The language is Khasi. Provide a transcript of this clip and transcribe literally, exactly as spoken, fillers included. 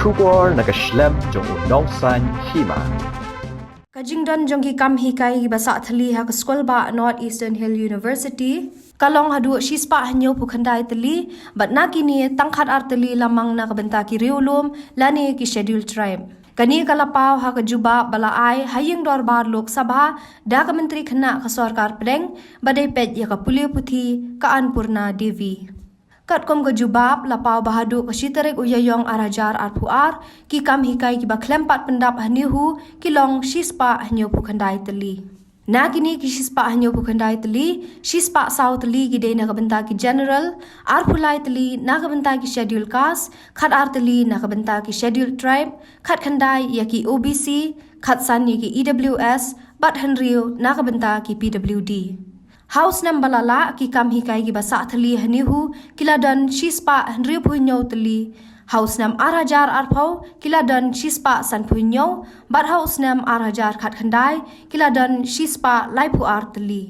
Khubor na ka shlem jong u nongsan hima. Ka jingdon jong ki kam hikai kiba sah thylli ha ka skulbah North Eastern Hill University ka long haduh shispah hynñiewphew khyndai tylli, bad na kine tang khatar tylli la mang na ka bynta ki riewlum lane ki Scheduled Tribe. Kane ka la paw ha ka jubab ba la ai ha ïing dorbar Lok Sabha da ka Myntri Khynnah ka Sorkar Pdeng ba dei peit ïa ka pule puthi, ka Annpurna Devi. Katkum ka jubab la paw ba haduh ka shi tarik u Ïaïong ar hajar arphew ar, ki kam hikai kiba khlem pat pyndap ha NEHU ki long shispah hynñiewphew khyndai tylli. Na kine ki shispah hynñiewphew khyndai tylli, shispah saw tylli ki dei na ka bynta ki General, arphew lai tylli na ka bynta ki Scheduled Caste, khatar tylli na ka bynta ki Scheduled Tribe, khatkhyndai ïa ki O B C, khatsan ïa ki E W S, bad hynriew na ka bynta ki P W D. Ha u snem ba la lah, ki kam hikai kiba sah thylli ha NEHU ki la don shispah hynriewphew hynñiew tylli. Ha u snem ar hajar arphew ki la don shispah sanphew hynñiew, bad ha u snem ar hajar khatkhyndai ki la don shispah laiphew ar tylli.